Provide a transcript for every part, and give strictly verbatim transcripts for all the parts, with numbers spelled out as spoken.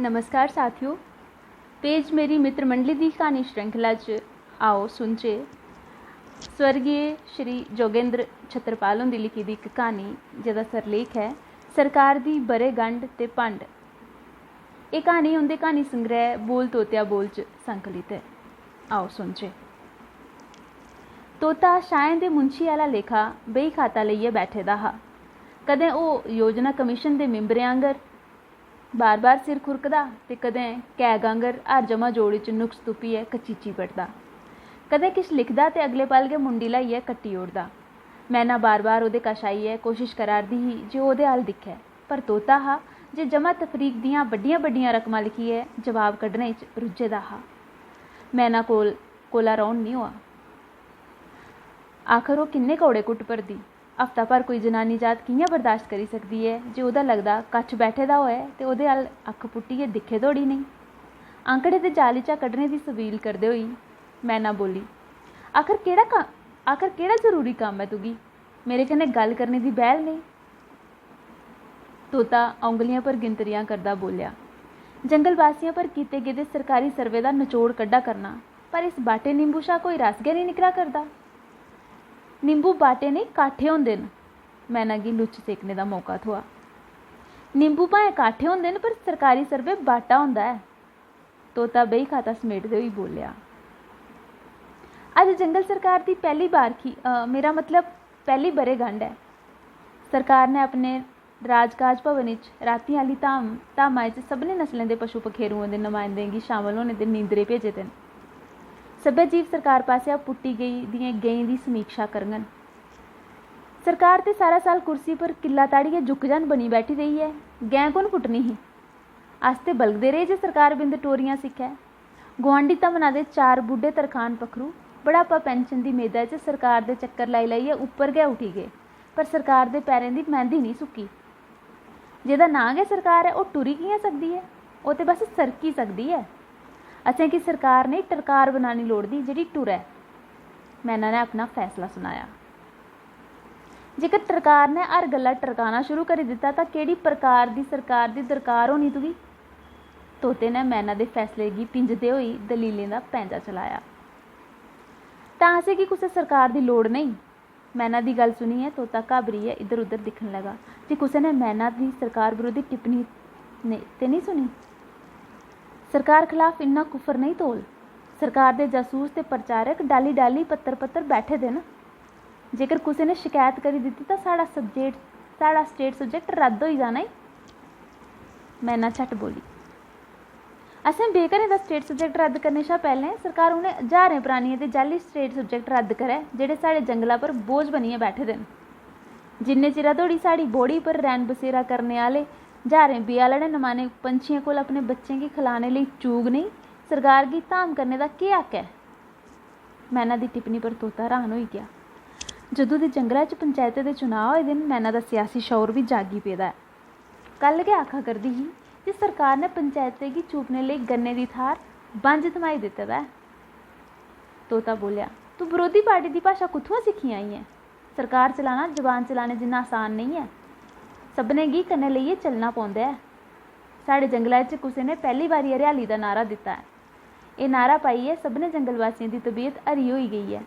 नमस्कार साथियो, पेज मेरी मित्र मंडली दी क्हानी श्रृंखला च आओ सुनचे स्वर्गीय श्री जोगेंद्र छत्रपाल हुंदी लिखी दी इक क्हानी, जेह्दा सरलेख ऐ सरकार दी ब'रेगंढ ते भंड। एह् क्हानी उं'दे क्हानी संग्रैह बोल तोतेआ बोल च संकलित ऐ। आओ सुनचे। तोता शायें दे मुंशी आह्ला लेखा बेही खाता लेइयै बैठे दा हा। कदें ओह् योजना कमीशन दे मिंबरें आंगर बार-बार सिर खुरकदा ते कदें कैग आंगर हर जमा जोड़ इच नुक्स तुप्पियै कचीची बड़दा। कदें किश लिखदा ते अगले पल गै मुंडी ल्हाइयै कट्टी ओड़दा। मैना बार-बार ओह्दे कश आइयै कोशश करा'रदी ही जे ओह् ओह्दे अ'ल्ल दिक्खै, पर तोता हा जे जमा तफरीक दियां बड्डियां-बड्डियां रकमां लिखियै जवाब कड्ढने इच रुज्झे दा हा। मैना कोल, कोला रौह्न निं होआ। आखर ओह् किन्ने कौड़े घुट्ट भरदी? हफ्ता भर कोई जनानी जात कि'यां बर्दाश्त करी सकदी ऐ जे ओह्दा लगदा कच्छ बैठे दा होऐ ते ओह्दे अ'ल्ल अक्ख पुट्टियै दिक्खे धोड़ी नेईं? आंकड़े दे जाल इच्चा कड्ढने दी सबील करदे होई मैना बोल्ली, "आखर केह्ड़ा क-, आखर केह्ड़ा जरूरी कम्म ऐ तुगी? मेरे कन्नै गल्ल करने दी बैह्ल नेईं?" तोता औंगलियें पर गिनतरियां करदा बोल्लेआ, "जंगल वासियें पर कीते गेदे सरकारी सर्वे दा नचोड़ कड्ढा करना, पर इस बाटे नींबू शा कोई रस गै नेईं निकला करदा।" "नींबू बाटे नेईं, काठे होंदे न।" मैना गी लुच्च सेकने दा मौका थ्होआ। "नींबू भाएं काठे होंदे न, पर सरकारी सर्वे बाटा होंदा ऐ।" तोता बेही खाता समेटदे होई बोल्लेआ। "अज्ज जंगल सरकार दी पैह्ली बारखी, अ, मेरा मतलब पैह्ली ब'रेगंढ ऐ। सरकार ने अपने राजकाज भवन इच रातीं आह्ली धाम, धामा इच सभनें नस्लें दे पशु पखेरुएं दे नमायंदें गी शामल होने दे नींदरे भेजे दे न। सब्भै जीव सरकार पासेआ पुट्टी गेई दियें गैंई दी समीक्षा करङन। सरकार ते सारा साल कुर्सी पर किल्ला ताड़ियै जुक्क जन बनी बैठी रेही ऐ, गैं कु'न पुट्टनी ही? अस ते बलगदे रेह् जे सरकार बिंद टोरियां सिक्खै। गुआंढी धमना दे चार बुड्ढे तरखान पक्खरू बढापा पैंशन दी मेदा च सरकार दे चक्कर लाई-लाइयै उप्पर गै उठी गे, पर सरकार दे पैरें दी मैंह्दी निं सुक्की। जेह्दा नांऽ गै सरकार ऐ, ओह् टुरी कि'यां सकदी ऐ? ओह् ते बस सरकी सकदी ऐ। असेंगी सरकार नेईं, टरकार बनानी लोड़दी, जेह्ड़ी टुरै।" मैना ने अपना फैसला सनाया। "जेकर टरकार ने हर गल्ला टरकाना शुरू करी दित्ता, तां केह्ड़ी प्रकार दी सरकार दी दरकार होनी तुगी?" तोते ने मैना दे फैसले गी भिंजदे होई दलीलें दा पैंजा चलाया। "तां असेंगी कुसै सरकार दी लोड़ नेईं।" मैना दी गल्ल सुनियै तोता घाबरियै इद्धर-उद्धर दिक्खन लगा जे कुसै ने मैना दी सरकार बरोधी टिप्पणी ने-, ते नेईं सुनी। "सरकार खलाफ इन्ना कुफर नेईं तोल। सरकार दे जासूस ते प्रचारक डाली-डाली, पत्तर-पत्तर बैठे दे न। जेकर कुसै ने शकैत करी दित्ती तां साढ़ा subject, साढ़ा state subject रद्द होई जाना ई।" मैना झट बोली। "असें बेघरें दा state subject रद्द करने शा पैह्लें सरकार उ'नें ज्हारें प्राणियें दे जाली state subject रद्द करै, जेह्ड़े साढ़े जंगला पर बोझ बनियै बैठे दे न। जिन्ने चिरा धोड़ी साढ़ी बौड़ी पर रैन बसेरा करने आह्ले ज्हारें बेआलड़े नमाने पंछियें कोल अपने बच्चें गी खलाने लेई चूग नेईं, सरकार गी धाम करने दा केह् हक ऐ?" मैना दी टिप्पणी पर तोता र्हान होई गेआ। जदूं दे जंगला च पंचैतें दे चुनाऽ होए दे न, मैना दा सियासी शौर बी जागी पेदा ऐ। कल गै आखा करदी ही जे सरकार ने पंचैतें गी चूपने लेई गन्ने दी थाह्र बंज धमाई दित्ते दा ऐ। तोता बोल्लेआ, "तूं बरोधी पार्टी दी भाशा कुत्थुआं सिक्खी आई ऐं? सरकार चलाना जबान चलाने जिन्ना असान नेईं ऐ। सभनें गी कन्नै लेइयै चलना पौंदा ऐ। साढ़े जंगलै च कुसै ने पैह्ली बारी हरियाली दा नारा दित्ता ऐ। एह् नारा पाइयै सभनें जंगलवासियें दी तबीयत हरी होई गेई ऐ।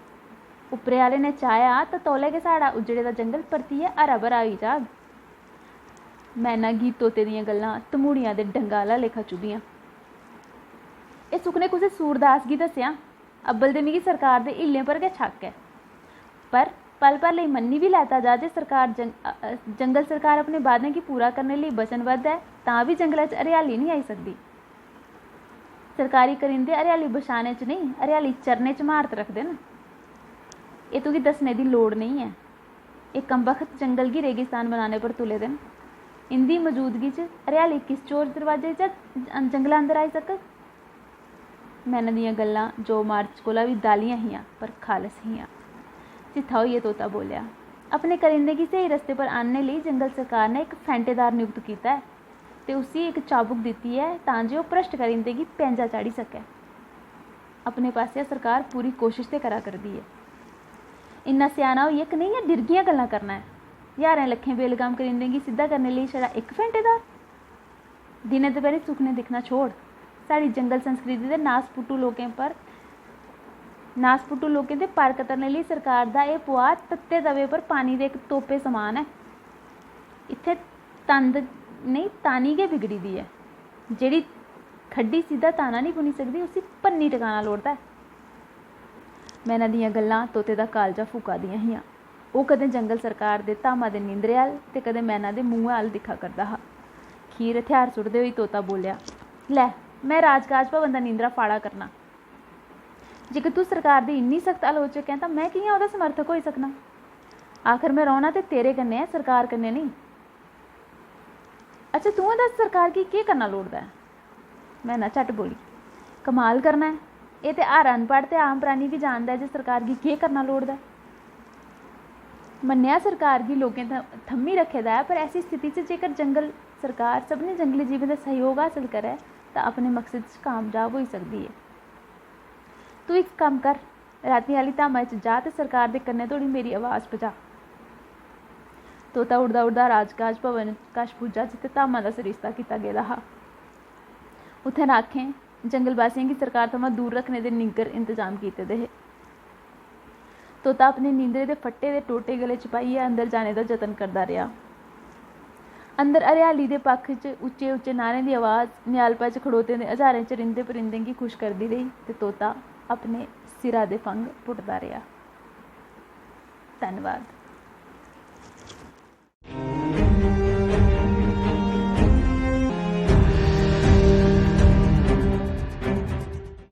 उप्परे आह्ले ने चाहेआ तां तौले गै साढ़ा उज्जड़े दा जंगल परतियै हरा भरा होई जाग।" मैना गी तोते दियां गल्लां धमूड़ियां दे डंगा आह्ला लेखा चुभियां। "एह् सुखने कुसै सूरदास गी दस्सेआं। अब्बल ते मिगी सरकार दे हीलें पर गै शक्क ऐ। पर पल भर लेई मन्नी बी लैता जा जे सरकार जंग-, अ, अ, जंगल सरकार अपने बा'दें गी पूरा करने लेई वचनबद्ध ऐ, तां बी जंगलै च हरियाली निं आई सकदी। सरकारी करिंदे हरियाली बछाने च नेईं, हरियाली चरने च म्हारत रखदे न। एह् तुगी दस्सने दी लोड़ नेईं ऐ। एह् कमबख्त जंगल गी रेगिस्तान बनाने पर तुले दे न। इं'दी मजूदगी च हरियाली किस चोर दरवाजे चा जंगला अंदर आई सकग?" मैना दियां गल्लां जो मार्च कोला बी दालियां हियां, पर खालस हियां। चित्था होइयै तोता बोल्लेआ, "अपने करिंदे गी स्हेई रस्ते पर आह्नने लेई जंगल सरकार ने इक फैंटेदार नियुक्त कीता ऐ ते उसी इक चाबुक दित्ती ऐ तां जे ओह् भ्रश्ट करिंदे गी पैंजा चाढ़ी सकै। अपने पासेआ सरकार पूरी कोशश ते करा करदी ऐ। इन्ना स्याना होइयै कनेहियां डिरगियां गल्लां करना ऐ? ज्हारें लक्खें बेलगाम करिंदें गी सिद्धा करने लेई छड़ा इक फैंटेदार?" दिनें दपैह्रीं सुखने दिक्खना छोड़। साढ़ी जंगल संस्कृति दे नासपुट्टू लोकें पर, नासपुट्टू लोकें दे पर कतरने लेई सरकार दा एह् पुआर तत्ते तवे पर पानी दे इक तोपे समान ऐ। इत्थै तंद नेईं, तानी गै बिगड़ी दी ऐ। जेह्ड़ी खड्डी सिद्धा ताना निं बुनी सकदी, उसी भन्नी टकाना लोड़दा ऐ। मैना दियां गल्लां तोते दा कालजा फूका दियां हियां। ओह् कदें जंगल सरकार दे धामा दे नींदरे अ'ल्ल ते कदें मैना दे मुंहै अ'ल्ल दिक्खा करदा हा। खीर हथ्यार सुट्टदे होई तोता बोल्लेआ, "लै, में राजकाज भवन दा नींदरा फाड़ा करना। जेकर तूं सरकार दी इन्नी सख्त आलोचक ऐं तां में कि'यां ओह्दा समर्थक होई सकनां? आखर में रौह्ना ते तेरे कन्नै ऐ, सरकार कन्नै नेईं।" "अच्छा, तूं गै दस्स, सरकार गी केह् करना लोड़दा ऐ?" मैना झट्ट बोली, "कमाल करना ऐ। एह् ते हर अनपढ़ ते आम प्राणी बी जानदा ऐ जे सरकार गी केह् करना लोड़दा ऐ।" मन्नेआ, सरकार गी लोकें थ-, थम्मी रक्खे दा ऐ, पर ऐसी स्थिति च जेकर जंगल सरकार सभनें जंगली जीवें दा सैह्योग हासल करै तां अपने मकसद च कामयाब होई सकदी ऐ। "तूं इक कम्म कर, रातीं आह्ली धामा च जा ते सरकार दे कन्नै धोड़ी मेरी अवाज पजा।" तोता उड़दा उड़दा राजकाज भवन कश पुज्जा, जित्थै धामा दा सरिस्ता कीता गेदा हा। उत्थै राखें जंगल बासियें गी सरकार थमां दूर रक्खने दे निग्गर इंतजाम कीते दे हे। तोता अपने नींदरे दे फट्टे दे टोटे गले च पाइयै अंदर जाने दा जतन करदा रेहा। अंदर हरियाली दे पक्ख च उच्चे उच्चे नारें दी अवाज ञ्यालपै च खड़ोते दे हजारें चरिंदे परिंदें गी खुश करदी रेही ते तोता अपने सिरा दे फंघ पुट्टदा रेहा। धन्नवाद।